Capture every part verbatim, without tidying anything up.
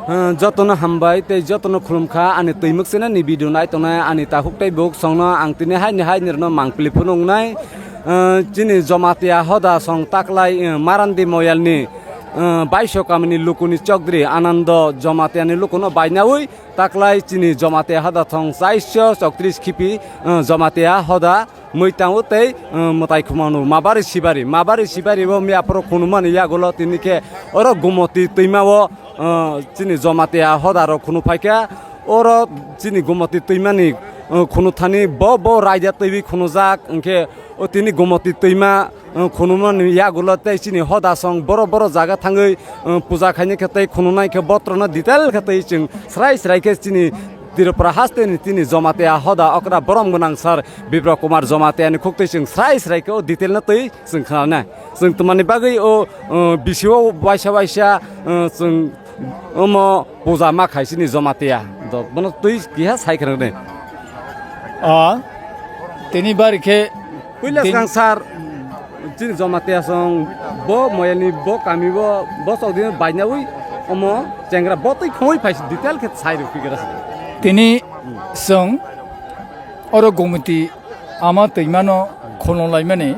Eh, jotono hambai tei jotono khulumkha ani twi mwksina ni video nai tongnai ani takhuk tei buk songno ang tini haini haini rwno mangpili phunuknai. Eh, chini Jomatia hoda song taklai, eh, Marandi Moyalni, eh, Baiso kamini lukuni Chokdri Anando Jomatia ni lukuno bainaui taklai chini Jomatia hoda song chaiso choktrish khipi, eh, Jomatia hoda mui tango tei, eh, mwtai khumano mabari sibari, mabari sibari bo miya phoro khunumani yagulo tini khe oro Gumoti twima o, eh, chini Jomatia hoda rok khunu phaikha. Oro chini Gumoti twimani, eh, khunu thani bo, bo raida twiwi khunujak, hwnkhe o tini Gumoti twima, eh, khunumani yagulo tei chini hoda song boro boro jaga thangwi, eh, puja khaini khe tei khununai khe botrono detail khe tei chwng srai srai khe chini Tripura haste ni tini Jomatia hoda okra borom gwnang sir Bipra Kumar Jomatia ni khuk twi chwng srai srai khe o detail no twi chwng khna nai. Chwng tmani bagwi o, o, bisi o waisa waisa, o, chwng omo puja ma khai chini Jomatia. Do, bono twi kiha sai khna nai. A, tini bari khe puila din- swkang sir, chini Jomatia song bo moyani bo kami bo, bo chokdino bainawi omo chengra bo twi khoi phai detail khe sai rw phi gra. Tini chwng oro Gumoti ama twimano khulumlaimani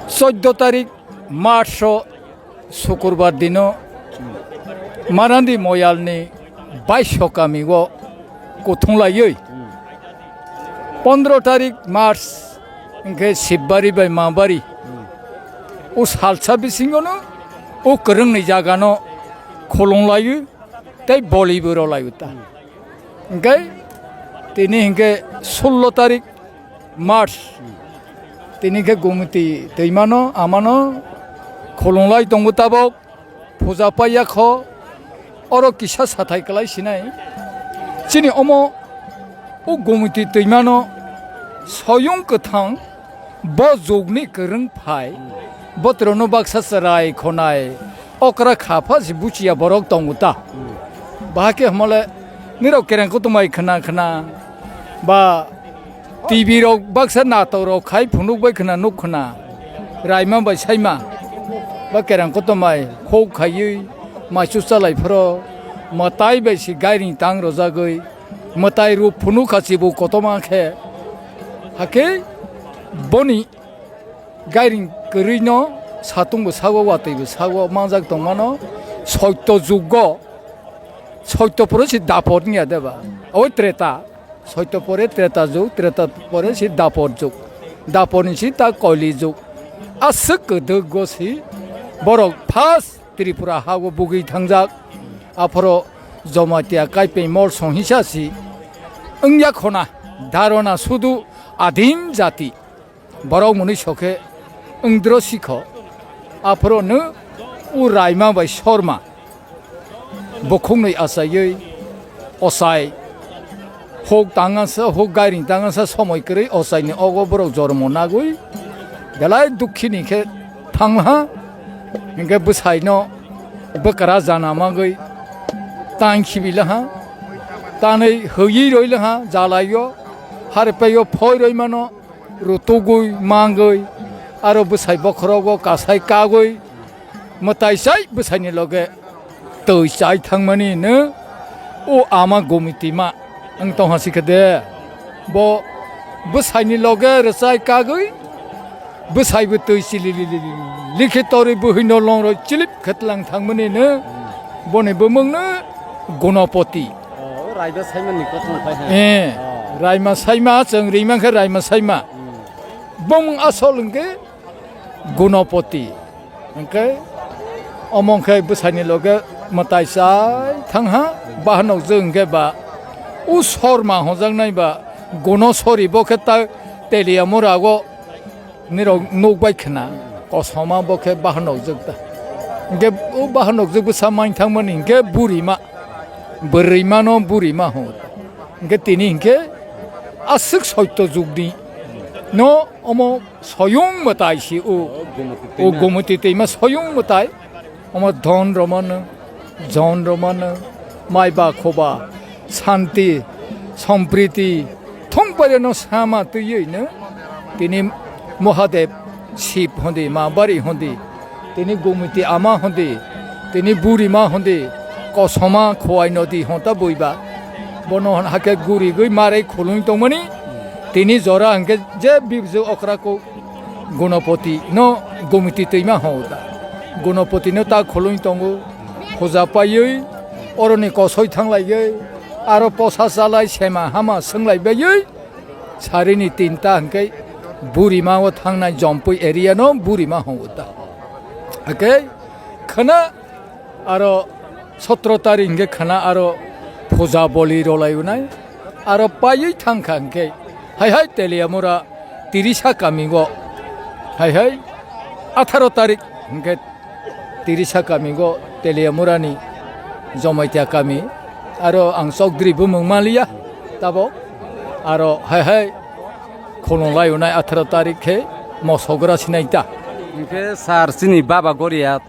chwddo tarik March o Sukurbar dino Marandi Moyalni Baiso kami o kuthunglaiwi pondro tarik March hwnkhe Sibari bai Mabari o salsa bisingono o kwrwngni jagano khulumlaiwi tei bolibo rwlaiwi ta. Hwnkhe tini hwnkhe sullo tarik March, tini khe Gumoti twimano amano khulumlai tongo tabok, puja paiya kho, oro kisa sathai kwlai sinai. Chini omo o Gumoti twimano soyung kwthang bo jugni kwrwng phai, botrono baksa chwrai khonai, okra kha pha si buchiya borok tongo ta. Bahai khe hwnmale nirok kereng kutumai khna khna ba T V rok baksa natok rok khai phunuk bai khna nuk khna. Raima bai saima ba kereng kutumai khok khaiwi maisu chalai phoro mwtai bai si gairing tang rwjagwi mwtai rw phunuk kha chibu kotorma khe. Hakhe boni gairing kwrwino satung bo sago, watwi bo sago manjak tongmano. Soito jugo, soito pore se dapor wngya deba? Oi Treta. Soito pore Treta jug, Treta pore se dapor jug, dapor ni se ta Koli jug. Aswk kwdwk go se borok first Tripura ha o bugwi thangjak. Aphoro Jomatia Kaipeng mol songhisa se wngya khona, dharona sudu adim jati. Borok mwnwi sokhe wngdro sikho. Aphoro nw u Raima bai Sorma bukhuknwi achaiwi ochai huk tangasa, huk gairing tangasa somoi kwrwi ochaini ogo borok jormo nagwi belai dukhini khe thanglaha. Hinkhe bwsaino bwkra jana magwi tang khibilaha, tanwi hwiywi roilaha, jalaio, harpaio phoi roimano. Rutugwi mangwi aro bwsai bokhorogo kasai kagwi mwtai chai bwsaini loge twi chai thangmani no o ama Gumoti ma wng tongha sikhe de. Bo bwsaini loge rwchai kagwi bwsaibo twi chilili likhe torwi bwhwino longroi chilip khetlang thangmani no boni bumung no Gunopoti. Oh, Raima Saimani kothoma phai ha. Eh, Oh. Raima Saima, chwng rimang khe Raima Saima. Hmm. Bumung asol hwnkhe Gunopoti. Hwnkhe omo khe bwsaini loge mwtai chai thang ha, bahanok jwk hwnkhe ba u Sorma hwnjaknai ba Gunosori bo khe ta Teliamura o nirok nukbai khna, kosoma bo khe bahanok jwk ta. Hwnkhe o bahanok jwk bwsa main thangmani hwnkhe burima, bwrwimano burima hwn. Hwnkhe tini hwnkhe aswk soito jugni no omo soyung mwtai si o, O Gumoti o twima. Gumoti twima soyung mwtai. Omo dhon romano, jon romano, mai ba khoba, santi, sompriti, thongpairano sama twiwi no tini Mahadev Shiv hondi, ma bari hondi, tini Gumoti ama hondi, Tini burima hondi kosoma khowai nodi honta buiba. Bono hon hake gurigwi marai khulung tongmani. Tini jora hingke je bibju okra ko Gunopoti no gumiti twima hota. Gunopoti no ta khulung tongo. Puja paiwi oroni kosoi thanglaiwi aro posa chalai sema hama swnglai baiwi sarini tinta hingke burima o thangnai jompui area no burima hota. Hake khana aro sotro tarik hingke khana aro puja boli rolai unai. Aro paiwi thangkha hingke hai hai Teliamura tirisa kami go hai hai atharo tarik hingke tirisa kami go Teliamura ni Jomaitia kami. Aro ang Chokdri bumung maliya tabo. Aro hai hai khulung lai unai atharo tarik khe mosogra sinai ta. Hingke sir chini baba goria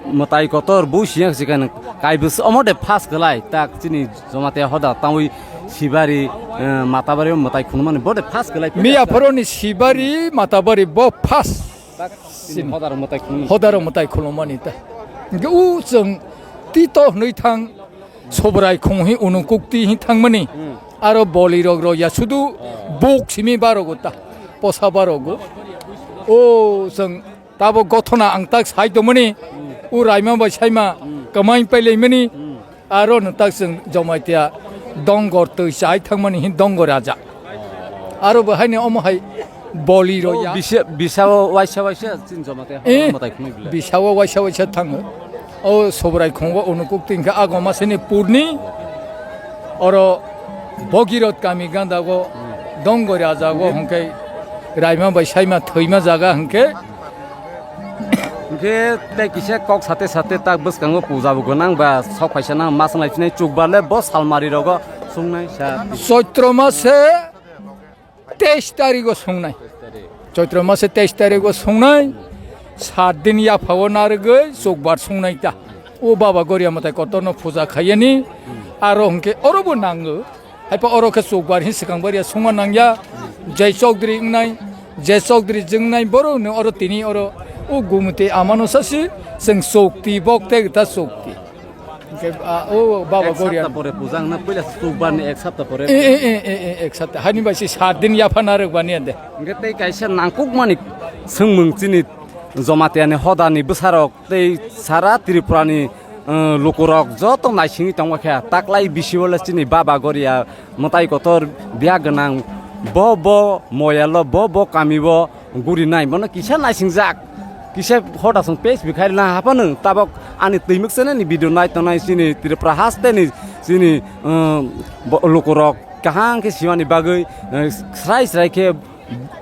mwtai kotor bui siyang sikha nang kaibus omo de pass kwlai tak chini Jomaitia hoda tangwi Sibari, eh, Matabari mwtai khunumani bo de pass kwlai. Miya phoroni Sibari, Matabari bo pass. Tak chini hodar mwtai khunum. Hodar mwtai khulumani ta. Hingke u chwng tito hwnwi thang Sobrai khunghi unukukti hi thangmani. Hmm. Aro bolirok rok ya sudu Oh. buk simi barogo ta. Posa barogo. O chwng Tabo gothona ang tak sai tongmani, u raima bai saima, kamai pailaimani, aro no tak chwng Jomaitia dongor twi chai thangmani hin dongor raja. Aro bo haino omo hai boli ro ya. Bisa, bisa o waisa waisa chin Jomaitia Eh, hono mwtai khwnwi bwle. Bisa o waisa waisa thango. O Sobrai khungo unukuk tingkha agoma sini purni, oro Bogirot kami ganda go dongor raja go hwnkhe raima bai saima thwima jaga hwnkhe Hwnkhe tei kisa kok sate sate tak bwskango puja bo gwnang ba sok phaisa nang ma swng lai phinai chukbar le bo salmari rogo sungnai sa. Choitro mase teis tarigo sungnai. Choitro mase teis tarigo sungnai. Sat din yaphao narwgwi chukbar sungnai ta. O baba Goria mwtai kotorno puja khaiyani. Aro hwnkhe orobo nango. Haipa oro khe chukbar hin swkang baria sungma nangya. Jai Chowdhury wngnai, Jai Chowdhury jwngnai borok no oro tini oro o gumute amano sasi chwng chukti bok tei ta chukti. Hwnkhe, ah, o baba Ek Goria. sapta pore puja wngna puila chukbar ni ek sapta pore. E, e, e, e, e, ek sapta. Hani bai si sat din yapha narwk bani ande. Hwnkhe tei kaisa nangkukmani swngmung chini Jamatia ni hoda ni bwsarok tei sara Tripura ni, eh, lukurok joto naisingwi tongma khe, taklai bisi o le chini baba Goria mwtai kotor biya gwnang, bo bo moyalo, bo bo kami o gurinai, bono kisa naisingjak, kisa hoda song page bi khairina haphano tabok ani twimwk channel ni video nai tongnai chini Tripura haste ni chini, eh, bo-, lukurok kaham khe simani bagwi, eh, srai srai khe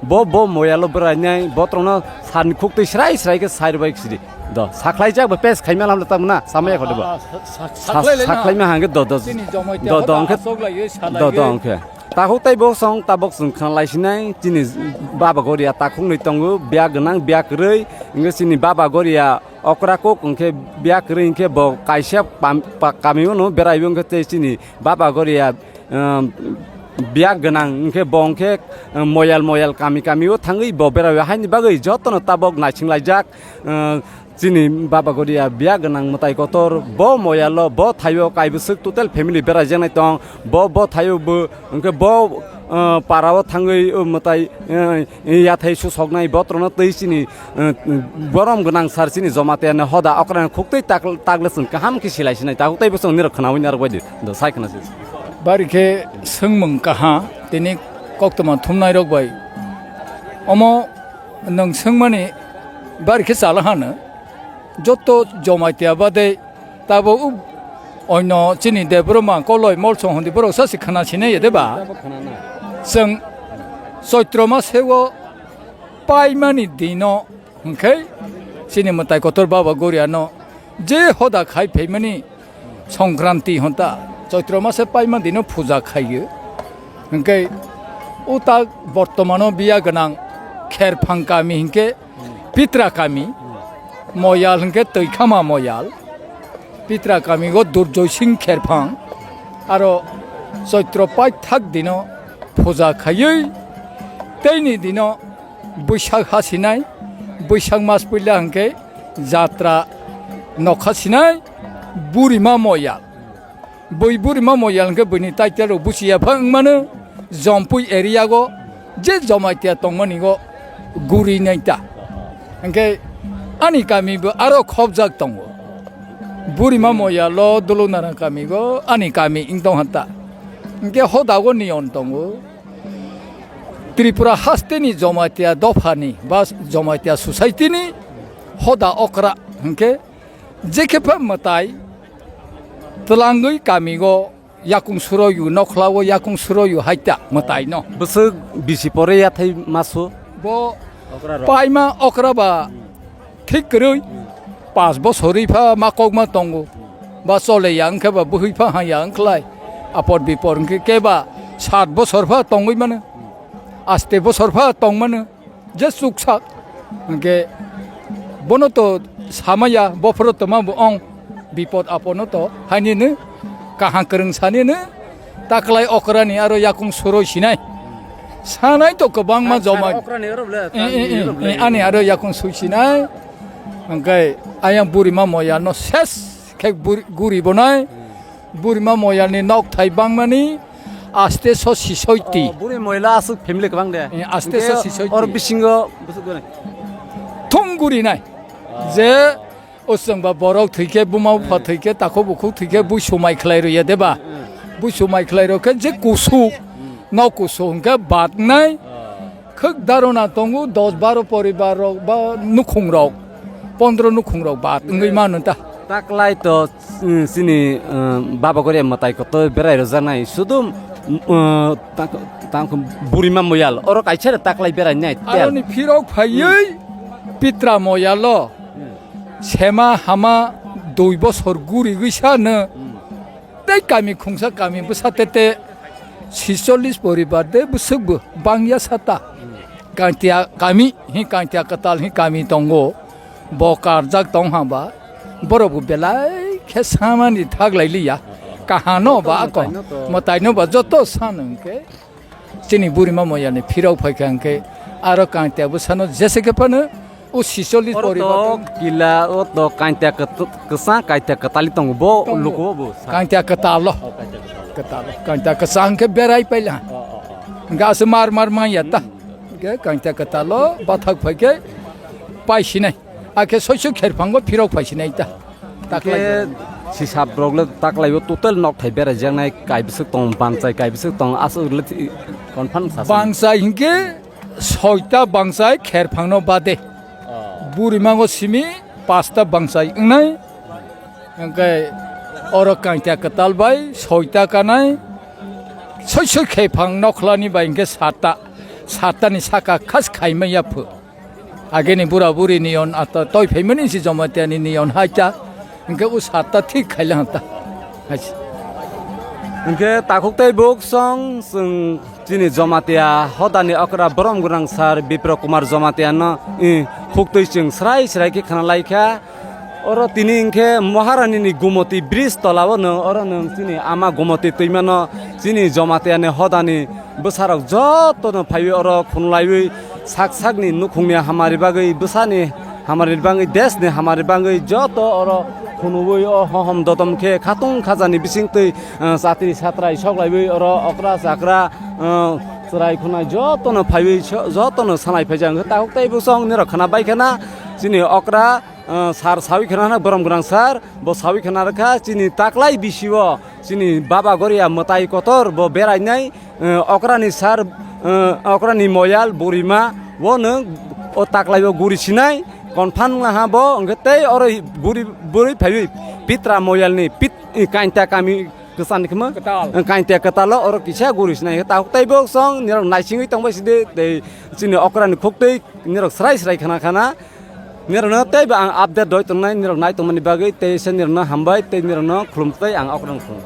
Bo, bo moyalo bwrainai, bo tongno sani khuktwi srai srai khe sai rwbai sidi. Do, sakhlaijak bo pes khaima lamle tamo na, samaya kho de bo. Ah, sa-, sa-, Sa-, sakhlai lai na. Sakhlaima hangke do, do, Chini Jamatia do, do, hoda hwnkhe, asok lai, salai do, do, ye. Hwnkhe. Takhuk tei bo song, tabok chwng khna lai sinai, chini baba Goria takhuk nwi tongo, biya gwnang, biya kwrwi, hwnkhe chini baba Goria okra kok hwnkhe biya kwrwi hwnkhe bo kaisa pam-, pa-, kami o no berai o hwnkhe tei chini baba Goria um, biya gwnang hwnkhe bo hwnkhe, um, moyal moyal kami kami o thangwi bo berai o haini bagwi jotono tabok naising laijak, um, chini baba Goria biya gwnang mwtai kotor bo moyalo bo thaio kaibwswk total family berai jaknai tong bo bo thaio bo hwnkhe bo, uh, para o thangwi, uh, mwtai, uh, yathai susoknai bo trono twi chini, uh, borom gwnang sar chini Jamatia ni hoda okra khuktwi tak-, takle chwng kaham khe silai sinai takhuk tei bo chwng nirok khnaui narwk bai di. Do sai khna se. Bari khe swngmung kaha tini koktwma thumnai rok bai. Omo nwng swngmani bari khe chala hano. Joto Jamatia bade tabo u oino chini Debbarma koloi molsong hondi borok sa se khna sinai ya de ba? Chwng Choitro maseo paimani dino hwnkhe chini mwtai kotor baba Goriano je hoda khai phaimani Songkranti honta, Choitro mase paima dino puja khaio. Hwnkhe o ta bortomano biya gwnang Kherphang kami hinkhe Pitra kami, Moyal hinkhe Twikhama Moyal, Pitra kami o Durjoy Singh Kherphang, aro Choitro paithak dino puja khaiwi teini dino Buisak hasinai, Buisak mas puila hwnkhe jatra nokha sinai Burima Moyal. Bui Burima Moyal hwnkhe buini title rok buchiya pha wngmano, Jompui area go je Jamatia tongmani go guri nai ta. Hwnkhe ani kami bo aro khopjak tongo. Burima Moyal o Dulunara kami go ani kami wng tong hanta. Hwnkhe hoda go niyon tongo. Tripura hasteni Jamatia dophani ba Jamatia society ni hoda okra hwnkhe jekhe pha mwtai twlangwi kamigo yakung suroyu, nokhlao yakung suroyu haita mwtaino. Bwswk bisi pore yathai masu? Bo okra rok. Paima okra ba thik kwrwi pas bosorwi pha ma kokma tongo. Ba chole ya wngkhe ba bwhwi pha ha ya wngkhlai. Apor bipor wngkhe keba sat bosor pha tongwi mano. Aste bosor pha tongmano. Je chuksak hwnkhe bono to samaya, bophoro toma bo ong bipod apono to hainino kaham kwrwng sanino taklai okrani aro yakung suroi sinai. Sanai to kwbangma joma. Okrani oro bole. Eh, eh, eh, ani aro yakung sui sinai. Hwnkhe ayang Burima Moyal no ses khe buri-, guri bonai. Burima Moyalni nokthai bangmani aste so sisoiti. Oh, Burima Moyal aswk family kwbang de. Eh, aste so sisoiti. Or bisingo bwswk gwnang. Thum gurinai. Oh. Je oswng ba borok thwikhe, buma bupha thwikhe, takhuk bukhuk thwikhe, bui sumai khlai rwya de ba? Hmm. Bui sumai khlai rwkhe je kusu, hmm, nok kusu hwnkhe batnai. Oh. Khwk darona tongo dos baro poribar rok ba nukhung rok, pondro nukhung rok ba wngwi mano ta. Taklai to, mm, chini, mm, Baba Goria mwtai kotor berai rwjaknai. Sudu, mm, uh, tak-, tak-, Burima Moyal. Oro kaisa taklai berai nai. Aroni phirok phaiwi Pitra Moyalo. Sema hama dui bosor guri gwi sano. Tei kami khungsa kami bwsa tete sicholish poribar de bwswk bo bangya sata. Kangtia kami hi kangtia kwtal hi kami tongo. Bo karjak tong haba. Borok bo belai khe samani thaglai liya. Kahano ba ako. Mwtaino ba joto san hwnkhe. Chini Burima Moyalni phirok phaikha hwnkhe aro kangtia bwsano jese khe phano o sicholish poribar to kila o to kangtia kwt-, kwchang kangtia kwtali tongo bo luku bo sa. Kangtia kwtalo. Oh, kangtia kwtalo. Kwtalo. Kangtia kwchang khe berai paila. Oh, oh, oh. Hwnkhe aswk mar mar manya ta. Hmm. Hwnkhe kangtia kwtalo bathak phaikhe paisinai. Akhe soisu kherphango phirok phaisinai ta. Taklai. Hwnkhe sisap rok le taklai o total nok thai berai jaknai kai bwswk tong, bangchai kai bwswk tong, aswk le thi-, confirm sa. Bangchai hwnkhe soita bangchai kherphangno bade. Oh. Burimango simi pasta bangchai wngnai. Hwnkhe oro kangtia kwtal bai soita kanai. Soi soi khephang nokhlani bai hwnkhe satta. Sattani saka khas khaimaya phu. Ageni bura buri niyon ata toi phaimani si Jamatia ni niyon haita. Hwnkhe o satta thik khaila hanta. Haisi. Hwnkhe takhuk tei buk song chwng chini Jamatia hodani okra borom gwnang sir Bipro Kumar Jamatia no, eh, khuktwi chwng srai srai khe khna lai kha. Oro tini hwnkhe Maharani ni Gumoti bridge tola o nwng oro nwng chini ama Gumoti twima no chini Jamatia ni hodani bwsarok jotono phaiwi oro khunlaiwi sak sakni nukhungni hamari bagwi, bwsani hamari bagwi, deshni hamari bagwi joto oro khunuwi o hohom dodom khe khatung khajani bisingtwi, eh, chatri satrai soklaiwi oro okra chakra, eh, chwrai khunai jotono phaiwi so-, jotono sanai phaijak. Hwnkhe takhuk tei bwsong nirok khna bai khana chini okra, eh, sir sawi khna hwnkhe borom gwnang sir bo sawi khna rwkha chini taklai bisio chini Baba Goria mwtai kotor bo berainai, eh, okrani sir, eh, okrani Moyal Burima o nwng o taklai o guri sinai confirm wngha bo hwnkhe tei oro guri bwrwi phaiwi Pitra Moyalni pit-, eh, kainta kami kwchani khma, eh, kainta kwtalo oro kisa guri sinai takhuk tei bwsong nirok naisingwi tongbai sidi tei chini okrani khuktwi nirok srai srai khna khana. Nirokno teibo ang update rwi tongnai, nirok nai tongmani bagwi, tei se nirokno hambai, tei nirokno khulum tei ang okrang khulum.